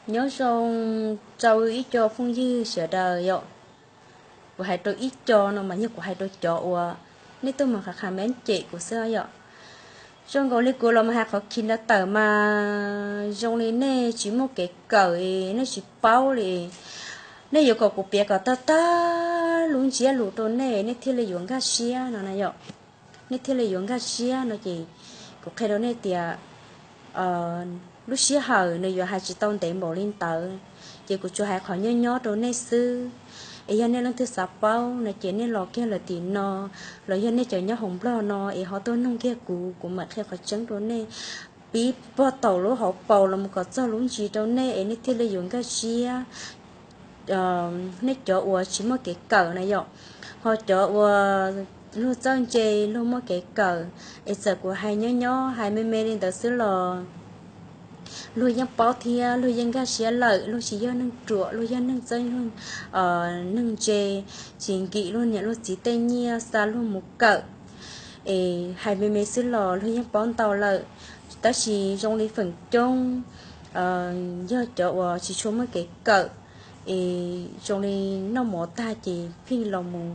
Nyob zoo rau ib co phooj ywg sawv daws yom. Kuv hais rau ib co no mas yog kuv hais rau cov uas nej tuaj mus qha qha meeb cem kuv xwb yom. Zoo nkaus li kuv los mus hais qhov khi ntawd tawm mas zoo li nej tsis muaj kev kawm, nej tsis paub li. Nej yuav kom kuv piav kom tag tag lub ntsiab lus rau nej, nej thiaj li yuav nkag siab no na yom. Nej thiaj li yuav nkag siab no ces kuv qhia rau nej tias lub sij hawm nws yuav hais tsis tau ntev npaum li ntawd, ces kuv tsuas hais qhov nyob nyob rau nej xwb. Es yog nej leej twg xav paub no ces nej los kiag lawm tim no, los yog nej cov nyob hauv Nplog no es ho tuaj noog kiag kuv, kuv mam qhia qhov tseeb rau nej, pib puag thaum lub hauv paus los mus kom txog lub ntsis rau nej es nej thiaj li yuav nkag siab. Nej cov uas tsis muaj kev kawm na yom, ho cov uas luag txawj ntse, luag muaj kev kawm, es txawm kuv hais nyob nyob hais me me li ntawd xwb los luag yeej paub thiab luag yeej nkag siab lawm. Luag tsis yog neeg ruam, luag yog neeg txawj, neeg ntse, tsis nkim luag niam luag txiv tej nyiaj xa luag mus kawm. Es hais me me xwb los luag yeej paub ntau lawm. Tab sis zoo li feem coob yog cov uas tsis tshua muaj kev kawm, es zoo li noj mov tag ces pheej los mus,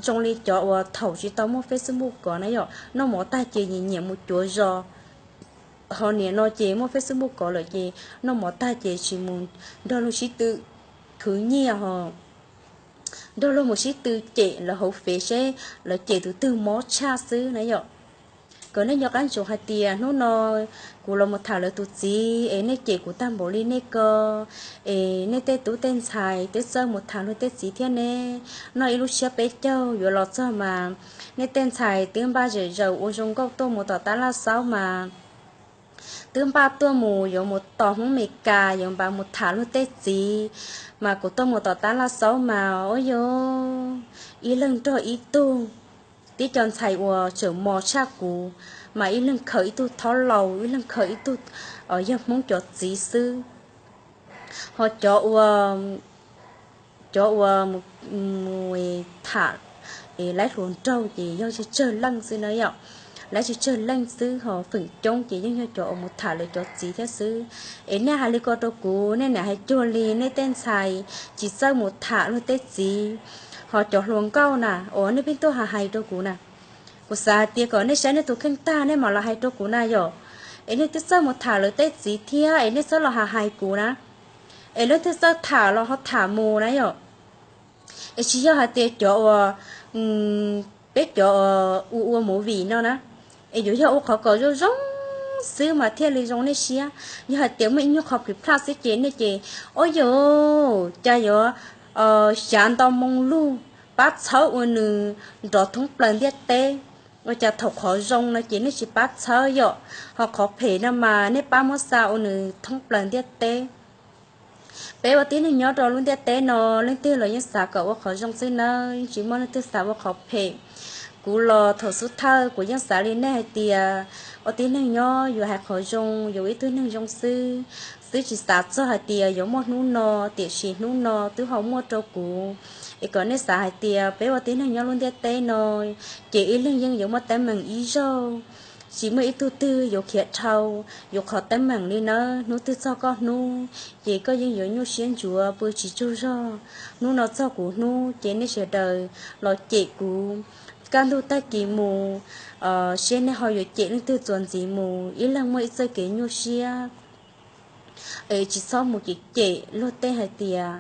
zoo li cov uas thaum tsis tau muaj Facebook kov na yom, noj mov tag ces nyiam nyiam mus cuav zos. Ho nim no ces muaj Facebook kov lawm ces noj mov tag ces tsis mus nrog luag sib tw khwv nyiaj ho nrog luag mus sib tw cem lawv hauv fev seb lawv cem tus twg mob tshaj xwb na yom. Kom nej nco qab ntsoov hais tias hnub no kuv los mus tham lawv tus txiv es nej cem kuv tag npaum li nej ko, es nej tej tub tej ntxhais twb txawj mus tham luag tej txiv thiab ne. Noj ib lub tshiab peb caug yuav los txog mas nej tej ntxhais twb npaj zem zaws ua zoo nkauj tuaj mus tom tab laj xaub mas twb npaj tuaj mus yuav mus tos Hmoob Meskas yuav npaj mus tham luag tej txiv, mas kuv tuaj mus tom tab laj xaub mas ua yog ib leeg nrog ib tug, tib co ntxhais uas tseem mos tshaj kuv, mas ib leeg khaws ib tug thaub laus, ib leeg khaws ib tug yog Hmoob cov txiv xwb. Ho cov ua cov uas mus tham laib hluas nraug ces yog tsawg tsawg leej xwb na yom. Laib tsawg tsawg leej xwb ho feem coob ces yeej yog cov uas mus tham lawv cov txiv thiab xwb. Es nej hais li ko rau kuv, nej niam hais cuag li nej tej ntxhais tsis txawj mus tham luag tej txiv. Ho cov hluas nkauj na uas nej pheej tuaj hais hais rau kuv na, kuv xav hais tias kom nej saib nej tus kheej tag nej mam los hais rau kuv na yom. Es nej twb txawj mus tham lawv tej txiv thiab es nej txhob los hais hais kuv na. Es leej twg txawj tham los ho tham mus na yom. Es tsis yog hais tias cov uas peb cov ua ua movie no na, es yuav yog ua qhov kom zoo zoo xwb mas thiaj li zoo nej siab. Yog hais tias muaj ib nyuag qhov plis plaj xwb ces nej ces, ua yog cas yuav xyav nto moo lug pab txhawb ua nws nrov thoob plaws ntiaj teb, ua cas thaum qhov zoo no ces nej tsis pab txhawb yom, ho qhov phem no mas nej pab muab xa ua nws thoob plaws ntiaj teb. Peb ua tib neeg nyob rau lub ntiaj teb no, leej twg los yeej xav kom ua qhov zoo xwb nawb, yeej tsis muaj leej twg xav ua qhov phem. Kuv los thaum xub thawj kuv yeej xav li nej hais tias ua tib neeg nyob yuav hais qhov zoo, yuav ua ib tug neeg zoo xwb, xwb tsis xav txog hais tias yuav muaj hnub no, tiam sis hnub no twb ho muaj rau kuv. Es kom nej xav hais tias peb ua tib neeg nyob lub ntiaj teb no ces ib leeg yeej yuav muaj teeb meem ib zaug, tsis muaj ib tug twg yuav khiav dhau yuav qhov teeb meem li nawb. Hnub twg txog koj hnub ces koj yeej yuav nyuaj siab ntsuav pw tsis tsaug zog. Hnub no txog kuv hnub ces nej sawv daws los cem kuv, kaj ntug tag kis mus seb nej ho yuav cem leej twg txuas ntxiv mus, ib leeg muaj ib txoj kev nyuaj siab. Es tsis txhob mus cem cem luag tej hais tias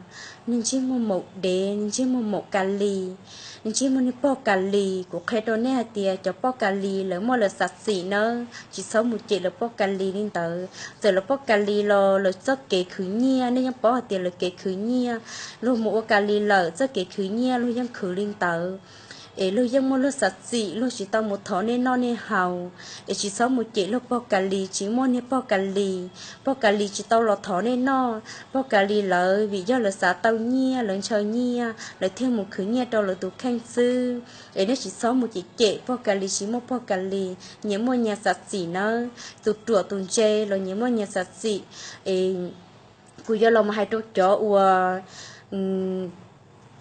niag ntsej muag maum dev, niag ntsej muag maum Ka Lis, niag ntsej muag niag pog Ka Lis. Kuv qhia rau nej hais tias cov poj Ka Lis lawv muaj lawv xav txim nawb, tsis txhob mus cem lawv poj Ka Lis li ntawd. Txawm lawv poj Ka Lis los lawv txoj kev khwv nyiaj nej yeej paub hais tias lawv kev khwv nyiaj, luag mus ua Ka Lis lawm txoj kev khwv nyiaj luag yeej khwv li ntawd. Es luag yeej muaj luag xav txim, luag tsis tau mus thov nej noj nej haus. Es tsis txhob mus cem luag pog Ka Lis, tsis muaj niag pog Ka Lis. Pog Ka Lis tsis tau los thov nej noj. Pog Ka Lis lawv vim yog lawv xav tau nyiaj, lawv ntshaw nyiaj lawv thiaj mus khwv nyiaj rau lawv tus kheej xwb. Es nej tsis txhob mus cem cem pog Ka Lis, tsis muaj pog Ka Lis, nyias muaj nyias xav txim nawb. Tus ruam tus ntse los nyias muaj nyias xav txim. Es kuv yuav los mus hais rau cov uas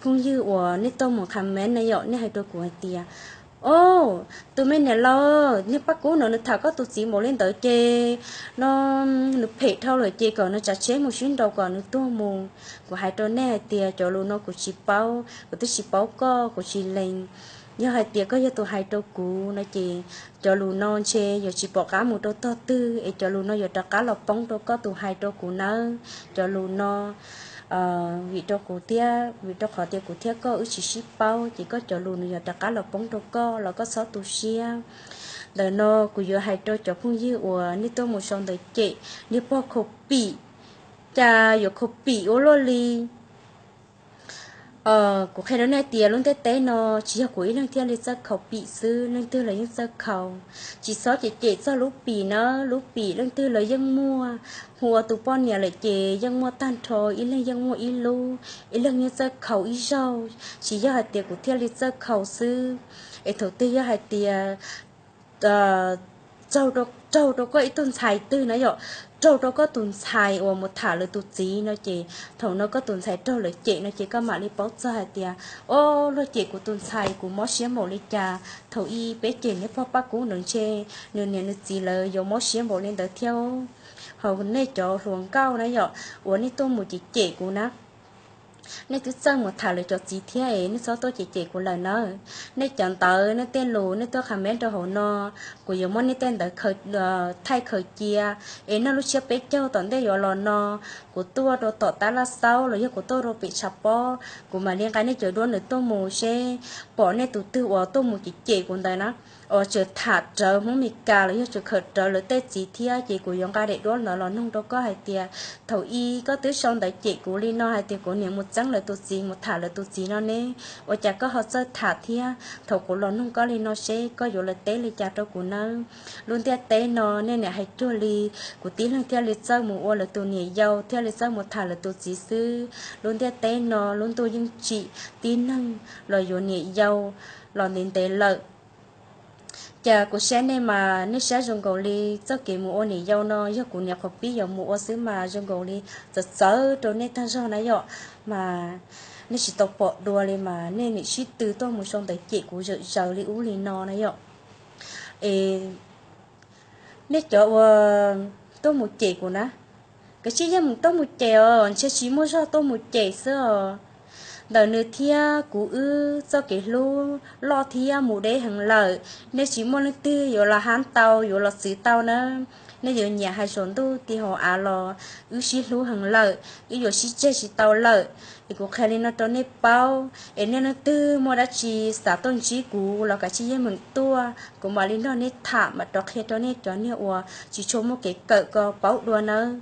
phooj ywg uas nej tuaj mus comment na yom, nej hais rau kuv hais tias O, tus me niam laus, niag Paj Kub no nws tham koj tus txiv npaum li ntawd ces no nws phem dhau lawm ces kom nws tsav tsheb mus sib nraus kom nws tuag mus. Kuv hais rau nej hais tias cov lus no kuv tsis paub, kuv twb tsis paub koj, kuv tsis lees. Yog hais tias koj yog tus hais rau kuv no ces cov lus no ntshe yuav tsis pom qab mus rau tog twg es cov lus no yuav rov qab los poob rau koj tus hais rau kuv nawb. Cov lus no vim rau kuv thiab, vim rau qhov tias kuv thiab koj wb tsis sib paub ces koj cov lus nws yuav rov qab los poob rau koj los koj txhob tu siab. Ntawm no kuv yuav hais rau cov phooj ywg uas nej tuaj mus sau ntawv cem niag pog khaus pim, cas yuav khaus pim ua luaj li. Kuv qhia rau nej tias lub ntiaj teb no tsis yog kuv ib leeg thiaj li txawj khaus pim xwb, leej twg los yeej txawj khaus. Tsis txhob cem cem txog lub pim na, lub pim leej twg los yeej muaj. Hu ua tus poj niam lawm ces yeej muaj tag nrho, ib leeg yeej muaj ib lub, ib leeg yeej txawj khaus ib zaug. Tsis yog hais tias kuv thiaj li txawj khaus xwb, es thaum twg yog hais tias raug, raug rau koj ib tug ntxhais twg na yom, raug rau koj tus ntxhais uas mus tham lawv tus txiv no ces thaum no koj tus ntxhais raug lawv cem no ces koj mam li paub txog hais tias, o, luag cem kuv tus ntxhais kuv mob siab npaum li cas. Thaum ub peb cem niag pog Paj Kub ntawd ntshe nws niam nws txiv lawv yuav mob siab npaum li ntawd thiab. Hos nej cov hluas nkauj na yom, uas nej tuaj mus cem cem kuv na, nej twb txawj mus tham lawv cov txiv thiab es nej txhob tuaj cem cem kuv lawm nawb. Nej cov ntawv, nej tej lus nej tuaj comment rau hauv no, kuv yuav muab nej tej ntawv thaij khaws cia. Es noj lub tsiab peb caug tom ntej yuav los no, kuv tuaj rau tom Tab Laj Xaub los yog kuv tuaj rau pem tshav pob, kuv mam li nqa nej cov duab ntawd tuaj mus seb pom nej tus twg uas tuaj mus cem cem kuv ntawd na, uas tseem tham rawv Hmoob Mes Kas los yog tseem khaws rawv lawv tej txiv thiab ces kuv yuav nqa daim duab ntawd los nug rau koj hais tias, thaum ub koj twb sau ntawv cem kuv li no hais tias kuv niam mus txeeb lawv tus txiv, mus tham lawv tus txiv no ne, ua cas koj ho txawj tham thiab? Thaum kuv los nug koj li no seb koj yuav lawv teb li cas rau kuv nawb. Lub ntiaj teb no nej niam hais cuag li kuv tib leeg thiaj li txawj mus ua lawv tus niam yau, thiaj li txawj mus tham lawv tus txiv xwb. Lub ntiaj teb no lub ntuj yeej tsim, tib neeg los yuav niam yau los ntev ntev lawm. Cas kuv saib nej mas nej saib zoo nkaus li txoj kev mus ua niam yau no yog kuv niam qhuav pib yuav mus ua xwb mas zoo nkaus li txawv txawv rau nej tag zog na yom. Mas nej tsis tau pom dua li mas nej nim sib tw tuaj mus sau ntawv cem kuv zawm zaws li ub li no na yom. Es nej cov uas tuaj mus cem kuv na, kav tsij yeej meem tuaj mus cem os, ntshe tsis muaj zog tuaj mus cem xwb os. Ntawm nws thiab kuv wb txoj kev hlub loj thiab mus deb heev lawm, nej tsis muaj leej twg yuav los hab tau, yuav los txwv tau na. Nej yuav nyiam hais saum ntuj ti hauv av los wb sib hlub heev lawm, wb yuav sib tseg tsis tau lawm. Es kuv qhia li no rau nej paub, es nej leej twg muaj dab tsi xav tuaj ntsib kuv los kav tsij yeej meem tuaj, kuv mam li nrog nej tham mam rov qhia rau nej cov niag uas tsis tshua muaj kev kawm ko paub dua nawb.